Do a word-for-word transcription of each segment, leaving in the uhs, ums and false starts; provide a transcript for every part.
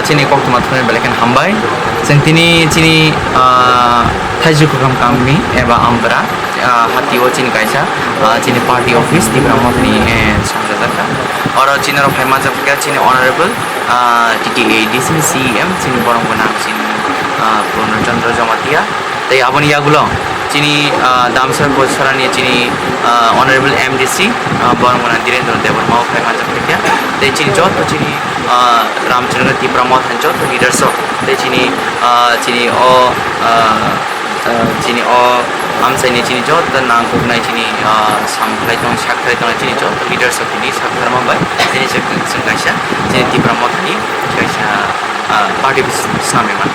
Chini koktwma thumwi belai kheno hambai. Chwng tini chini, ah, Thaiju Kwkham Kami eba Amkra, ah, hati o chini kaisa, ah, chini party office Tipra Mothani, eh, sangjajak kha. Oro chini oro phai manjak kha chini honorable, ah, T T A D C C M chini borok gwnang chini, ah, Purno Chandra Jamatia. Tei aboni yagulo chini, ah, Damsar Kochorani chini, ah, Honorable M D C, ah, borok gwnang Dhirendra Debbarma o phai manjak kha. Tei chini joto chini, ah, Ramchandra Tipra Mothani joto leaders rok tei chini, ah, chini o, ah, ah, chini o amchaini chini joto nangkuknai chini, ah, samkhlai tong sakhlai tongnai chini joto leaders rok tini saktharma bai tini chwng kaisa chini Tipra Mothani kaisa, ah, party office swnamwi mano.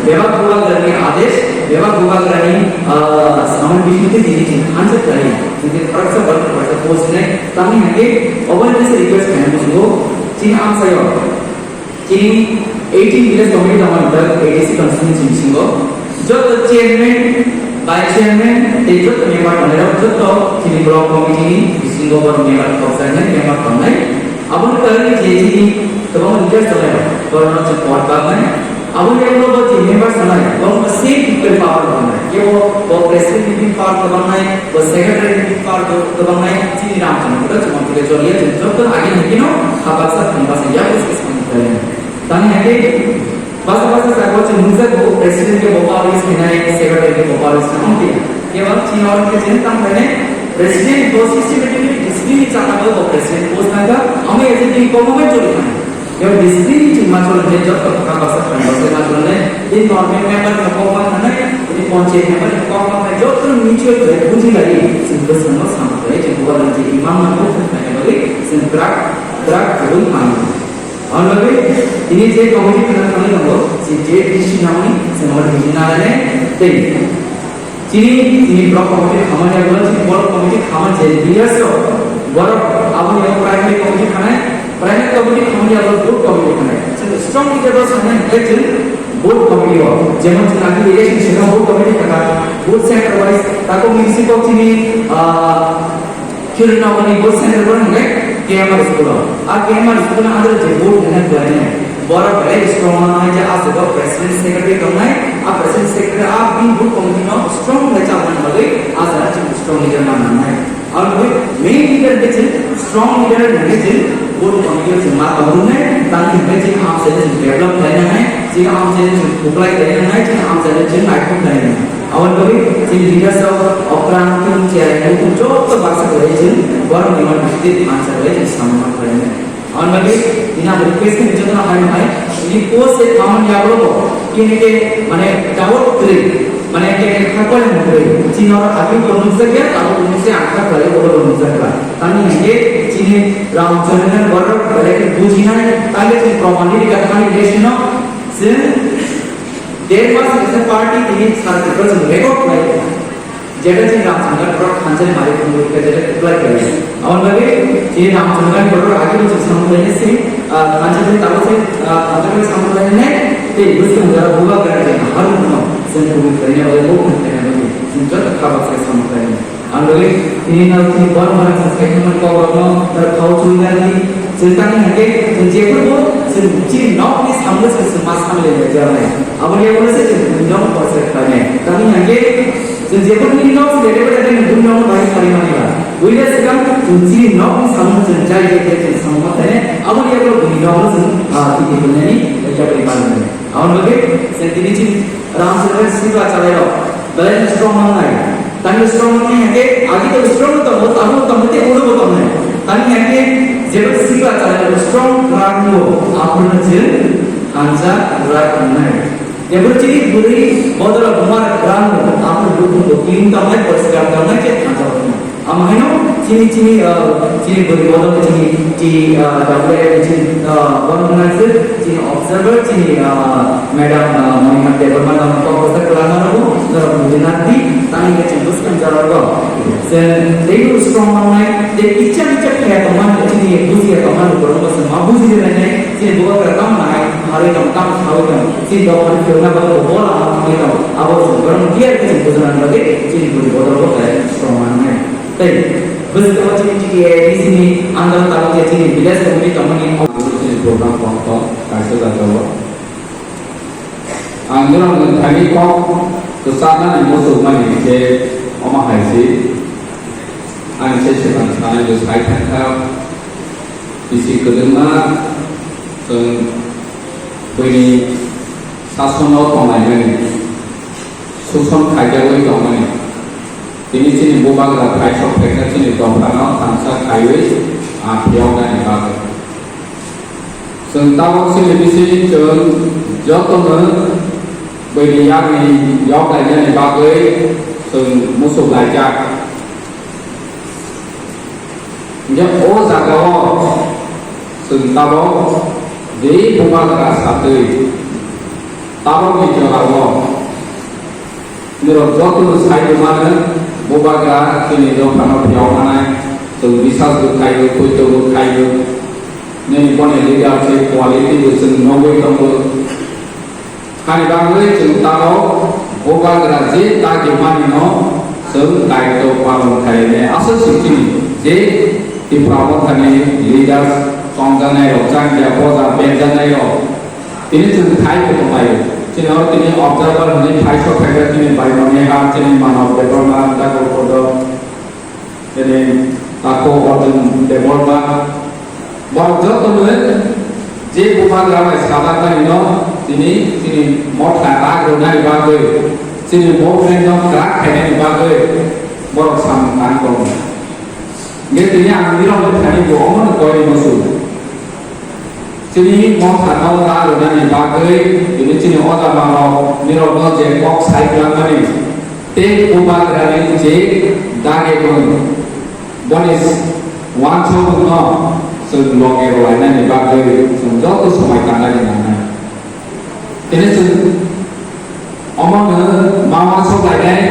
Bebak bubagrani adesh, bebak bubagrani, ah, samung bisingtwi tini chwng thansa khlai, chwng khoroksa bar khoroksa post nai, tamni hake obo ni se request khaina muchungo, chini amchaio, chini eighteen village committee tongmani tak A D C constituency bisingo, joto chairman, vice chairman, tei joto member tongnai rok joto chini block committee ni bisingo borok member khokjaknai member tongnai. Aboni karon je chini kwbangma leaders tongnai rok, borokno chwng por baknai. Aboni ulo bo je member tongnai, borokno same equal power tongnai. Kebo bo president ni power tongnai, bo secretary ni power tongnai, chini ram tongnai, kwtal chwng tongkhe joliya chwng joto agini hikino habaksa thangba se yago se samung khlainai. Tamni hake basa basa jaga o chwng nukjago, president khe bo power use khainai, secretary khe bo power use khainai, omo khe. Kebo chini oro khe chini tamo khainai, president bo systematically discipline ni chakha bo president post nangkha, omo ya chini kokno bai choli khainai. Kebo discipline ni chwng ma choli khe joto kha basa kha basa ma choli nai, tei normal member ni kokma khainai, tei panchayat member ni kokma khainai, joto mutual khe buji lai, chwng bwskango samung khlai, chwng bo bai je imam nangkuk khainai bagwi chwng kwrak kwrak kwrwng khainai. Aro bagwi tini je committee khna thangwi tongo, je, je decision namani, chwng abo decision nalainai tei chini, chini block committee khamani abo chini block committee khamani je leaders rok, borok aboni abo primary committee khanai, primary committee khamani abo booth committee khanai. Chwng strong leader rok sanai hwnkhe chwng booth committee o, jemon chwng agi election swnam booth committee khaka, booth center wise, tako municipal chini, ah, Chirunabani booth center bo hwnkhai K M R school o. A K M R school ni under je booth hwnkhai Duaini. Borok belai strong manai je aswk o president secretary tongnai. A president secretary a bini booth committee no strong khlai chalna bagwi a jaga chwng strong leader ma nangnai. Aboni bagwi main leader khe chwng strong leader hwnkhai chwng booth committee o chwng ma tongmani. Tang hwnkhai chini amchaini chwng develop khlai nangnai. Chini amchaini chwng kwplai khlai nangnai. Chini amchaini chwng naithok khlai nangnai. Aboni bagwi chini leaders rok okra, tun, chai, tun joto baksa khlai chini borok ni man bising thansa khlai chini samung khlai nai. Aboni bagwi tini ang request khe joto no hai hai, tini post se thamani yagulo bo, tini ke mane doubt kwrwi, mane ke ke khakole mukri, chini oro agi bo nukjak ya, abo bo nukjak ang kha khlai, bo bo nukjak kha. Tamni hingke chini Ramchandra borok belai khe bujinai, tamni chini proman ni rika thani desino, chwng Der mas kaisa party tini sara Tripura chwng record khlai tong. Jeta chini Ramchandra borok thansa ni malik wngwi kha jeta kwplai khlai. Aboni bagwi chini Ramchandra borok agi bo chwng samung khlainai se, ah, thansa chini tabuk se, ah, thansa khe samung khlainai tei bwswk jora bubagra je harung no chwng kubui khlaina bagwi bo khlaina bagwi chwng joto kha baksa samung khlainai. Ang bagwi tini no tini borok borok chwng sai thangmani kok rokno norok phau chumui nang di. Chwng tangwi hwnkhe chwng jephuru bo chwng chini nokni samung chwng chwng ma samlai lai jora nai. Aboni yagulo se chwng buini nok porsa khlainai. Tamni hwnkhe chwng jephuru nini nok se dede bede nini buini nokno bai sari mani ba. Buini swkang chwng chini nokni samung chwng jai jai khe chwng samung ma khlainai. Aboni yagulo buini nokno chwng, ah, tini buini ni jagwi ma nai. Aboni bagwi chwng tini chini Ramchandra Singla chalairok belai strong mangnai. Tani strong mangnai hake, agi to strong tongo, tabuk tongo, tei ulo bo tongnai. Tani hake, jeba Singla chalairok strong rango, aphuru je thansa rak tongnai. Jeba chini bwrwi bodol bumar rango, aphuru bukhung bo clean tongnai, poriskar tongnai, je thansa tongnai. Amo haino chini, chini, ah, chini bwrwi bodol chini, chini, ah, W F chini, ah, borok wngkha chini observer chini, ah, madam, ah, Monika Debbarma no kok bwswk kwlangma rwgo, norok buji nardi, tangwi khe chwng bwskang jora rwgo. Chwng teibo strong mangnai, tei kisa kisa khe tongmani chini bujiya tongmani borok no chwng ma buji rwlainai, chini bubagra tamo nai harwi tong, tamo sawi tong, chini dophani phirokna bagwi bo lama thangwi tong, abo chwng borok no clear khe chwng bujinani bagwi chini bwrwi bodol bo belai strong mangnai. Bwskango chini T T A D C ni under o tabuk khe chini village committee tongmani. Chini program tong tong kaisa jagao. Ang norokno thani kok kwcharnani muchungmani khe omo hai se ani se swkang sanai bo sai thangkha. Bisi kwdwkma chwng buini sasono tonglaimani, suson khaijagwi tongmani. Tini chini bubagra thaisok phaikha chini dophano thansa khaiwi, ah, phiyoknani bagwi. Chwng tabuk chini bisingni chwng jotono buini yakni yok lainani bagwi chwng muchuk laijak. Hinkhe o jagao chwng tabuk je bubagra satwi tabukni jorao norok jotono sai tongmano bubagra chini dophano phiyok manai, chwng bisas bo khaio, poito bo khaio, nini boni leadership quality bo chwng nugwi tongo. Hani bagwi chwng tamo bubagra je dagi manino chwng daitw palon khainai aswk swi chini je Tipra Mothani leaders chongjaknai rok, changya boja berjaknai rok tini chwng thai khe tonglaio. Chini oro tini observer hwnwi thaisok khaijak chini bai mani ha chini Manav Debbarma, Thakur Kodok, tini Tako Arjun Debbarma, borok jotono je bubagra bai sajakmani no tini chini motha rak rwnani bagwi, chini movement no kwrak khainani bagwi borok samung tang tongo. Hinkhe tini ang nirok ni thani bo omono koi muchung. Chini motha no ta rwnani bagwi tini chini oja manrok nirokno je kok sai kwlangmani tei bubagrani je dagi mung boni wansokmungno chwng loge rwlainani bagwi chwng joto somai tangnani nangnai. Tini chwng omono ma wansok lainai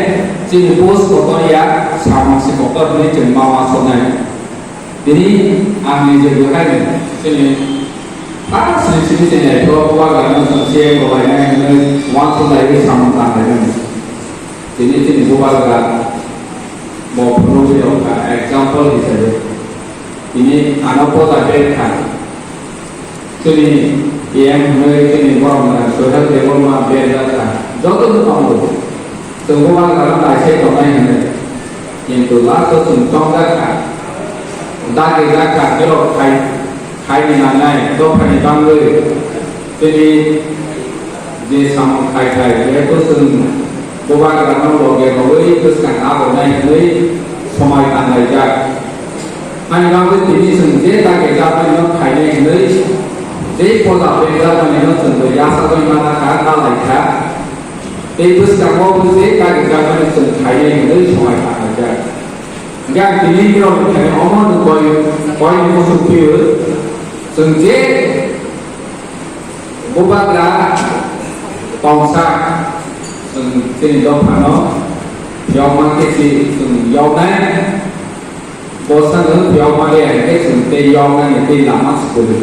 chini post kotor ya samung si kotor hwnwi chwng ma wansoknai. Tini ang nije bwkhai chini ta sini sini sini ai to bubagra no chwng C M rwlainai hwnwi wansuk lai samung tang lai nai. Tini chini bubagra bo phunugwi rok kha example hisabe. Tini ano poda bek kha. Chini A M hwnwi chini borok mwnang Sohel Debbarma berjak kha. Joto no tongo. Chwng bubagra no naisai tongnai hwnwi. Kintu last o chwng chongjak kha. Dagijak kha, borok khai, khaini nangnai, dophani bangwi. Chini je samung khai khai, jehetu chwng bubagrano loge rwui bwskang agonai hwnwi somai tanglaijak. Ani bagwi tini chwng je dagijak manino khainai hwnwi, je poda berjak manino chwngno yachagwi mana kha, ta lai kha. Tei bwskango bo je dagijak mani chwng khainai hwnwi somai tanglaijak. Hinkhe ang tini nirokni thani omo no koi, koini muchung phiywi, chwng je bubagra tongsa, chwng chini dophano yokma khe si chwng yoknai, bwsano yokma le hinkhe chwng tei yoknani tei lama sukuli.